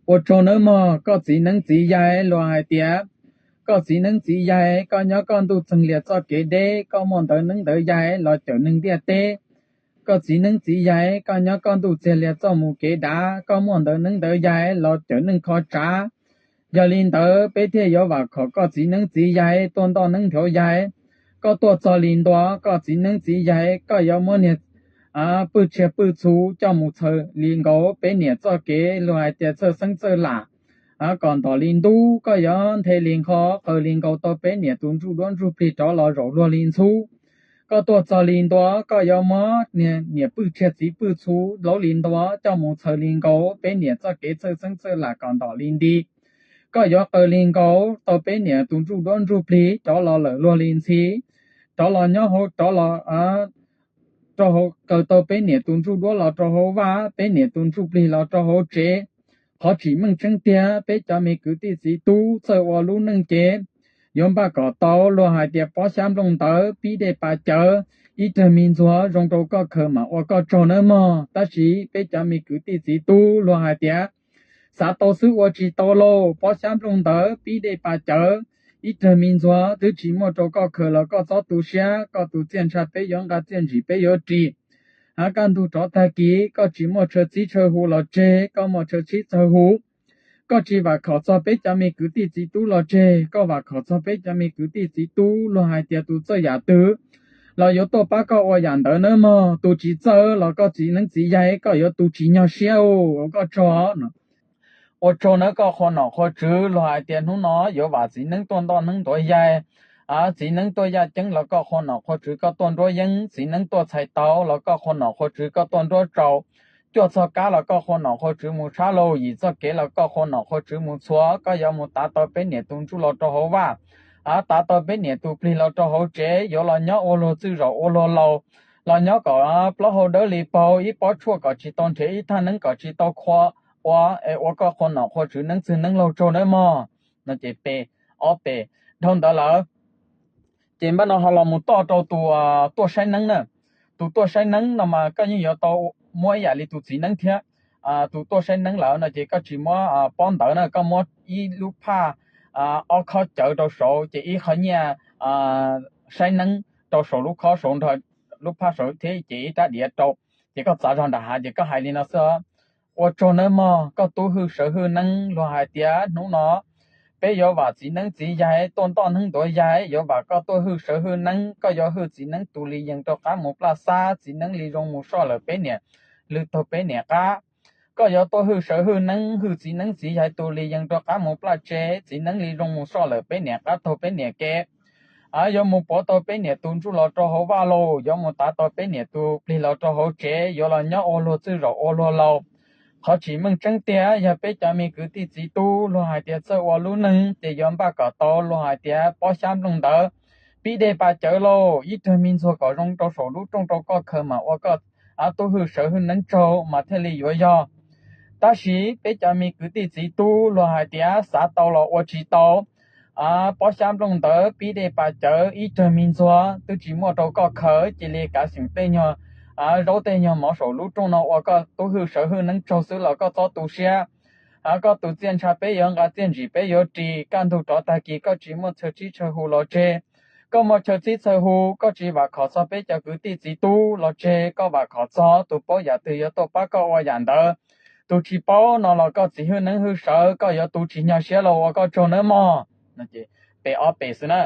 Ua tsaug nawb mog koj txiv neeb txiv yaig, luag hais tias koj txiv neeb txiv yaig, koj nyob koj ntuj txeeg lias txoj kev deb, koj muaj ntawv neeb ntawv yaig los cawm neeg ntiaj teb. Koj txiv neeb txiv yaig, koj nyob koj ntuj txeeg lias txoj mus kev dav, koj muaj ntawv neeb ntawv yaig los cawm neeg kho tsav. Yog li ntawd peb thiaj yuav vam khom koj txiv neeb txiv yaig tuaj ntoj neeb nrhuav yaig. Koj tuaj txog li ntua, koj txiv neeb txiv yaig, koj yuav muab niag pwj tshiab pwj txhu coj mus txhaws li nkaus peb niam txoj kev, luag hais tias txhawj xeeb txhawj lam. Kom ntom li ntub, koj yuav nthe li nqho, qaws li nkaus tau peb niam tus ntsuj duab ntsuj plig rov los zaum luag li ntxhub. Koj tuaj txog li ntua, koj yuav muab niam pwj tshiab txiv pwj txhu laub li ntua coj mus txhaws li nkaus peb niam txoj kev txhawj xeeb txhawj lam kom ntom li nti. Koj yuav qaws li nkaus tau peb niam tus ntsuj duab ntsuj plig rov los lawm luag li ntxhi, rov los nyob hauv, rov los rau hauv, qaws tau peb niam tus ntsuj duab los rau hauv vaj, peb niam tus ntsuj plig los rau hauv tsev. Qhov tsim meej tseeb tiag, peb cov me kwv tij txiv tub txawj ua lub neej ces yuav npaj kom tau, luag hais tias pob xyab nplooj ntawd pib dej pas cawv, ib rag me ntxuag zoo rau koj khaws mam ua koj tsaug nawb mog. Tab sis peb cov me kwv tij txiv tub luag hais tias xav tau xwb ua tsis tau lauj, pob xyab nplooj ntawd pib dej pas cawv, ib rag me ntxuag twb tsis muaj rau koj khaws los koj txhob tu siab, koj tus txiaj ntsha peb yuav nqa, txiaj ntsim peb yuav ris. Hab kaj ntug rov tag kis koj tsis muaj chaw txhib chaw hu los tseg, koj muaj chaw txhib chaw hu. Koj tsis vam khom txog peb cov me kwv tij txiv tub los tseg, koj vam khom txog peb cov me kwv tij txiv tub luag hais tias tus txawj yam twg los yuav tuaj pab koj ua yam ntawd nawb mog. Tus tsis txawj los koj txiv neeb txiv yaig koj yuav tu tsis nyog siab ua koj tsaug no. Ua tsaug nawb koj qhua nom qhua tswv, luag hais tias hnub no yuav vam txiv neeb tuaj ntoj neeb ntuav yaig. Txiv neeb tuaj yaj ceeb los koj qhua nom qhua tswv koj tuaj nruab yeeb, txiv neeb tuaj txhais tau los koj qhua nom qhua tswv koj tuaj nruab tsaus. Cuaj txog kab los koj qhua nom qhua tswv mus tshab lauj, yim txoj kev los koj qhua nom qhua tswv mus txhua, koj yuav mus tav tau peb niam tus ntsuj los rau hauv vaj, tav tau peb niam tus plig los rau hauv tsev, yuav los nyob ua luag txwj zaum ua luag laus, los nyob kom plaub hau dawb li paug, ib pob tshuaj kom tsis tau nrhiav, ib thaj neeb kom tsis tau khua ua, es ua koj qhua nom qhua tswv neeb txwg neeb laug tsaug nawb mog. No ces pem, ob pem dhau ntawd lawm ces npaj no ho los mus toj rau tus tuaj saib neeb na. Tus tuaj saib neeb no mas koj yeej yuav tau muab ib yam li tus txiv neeb thiab. Tus tuaj saib neeb lawm no ces koj tsis muab pob ntawv na, koj muab ib lub phaj, ob khob cawv rau saud ces ib qho nyiaj saib neeb rau saum lub khob saud nrog lub phaj saud thiab ces ib rab diav rau, ces koj txav zog nram hav ces koj hais li no xwb. Ua tsaug nawb mog koj tub hwj sawv hwj neeb, luag hais tias hnub no peb yuav vam txiv neeb txiv yaig tuaj ntoj neeb ntuav yaig, yuav vam koj tuaj hwj sawv hwj neeb, koj yuav hwj txiv neeb tus li yees rau qab mus plaj xab, txiv neeb li zoo mus soj lawm peb niam, lwg taug peb niam qab. Koj yuav tuaj hwj sawv hwj neeb, hwj txiv neeb txiv yaig tus li yees rau qab mus plaj tsev, txiv neeb li zoo mus soj lawm peb niam qab taug peb niam kev. Yuav mus puav tau peb niam tus ntsuj los rau hauv vaj lauj, yuav mus tav tau peb niam tus plig los rau hauv tsev, yuav los nyob ua luag txwj zaum ua luag laus. Qhov tsim meej tseeb tiag yog peb cov me kwv tij txiv tub luag hais tias txawj ua lub neej ces yuav npaj kom tau, luag hais tias pob xyab nplooj ntawd pib dej pas cawv lauj, ib rag me ntxuag kom zoo rau saum lub rooj rau koj khaws mas ua koj tub hwj sawv hwj neeb tsaug mas thiaj li yuav yog. Tab sis peb cov me kwv tij txiv tub luag hais tias xav tau los ua tsis tau. Pob xyab nplooj ntawd pib dej pas cawv ib rag me ntxuag twb tsis muaj rau koj khaws, cia li kav xeem tej nyuag zaub tej nyuag mov saum lub rooj no ua koj tub hwj sawv hwj neeb tsaug xwb los koj txhob tu siab. Koj tus txiaj ntsha peb yuav nqa, txiaj ntsim peb yuav ris, kaj ntug rov tag kis koj tsis muaj chaw txhib chaw hu los tseg. Koj muaj chaw txhib chaw hu, koj tsis vam khom txog peb cov kwv tij txiv tub los tseg, koj vam khom txog tus paub yam twg yuav tuaj pab koj ua yam ntawd. Tus tsis paub no los koj txiv hwj neeb hwj sawv, koj yuav tu tsis nyog siab los ua koj tsaug nawb mog. Pem ob pem xwb na.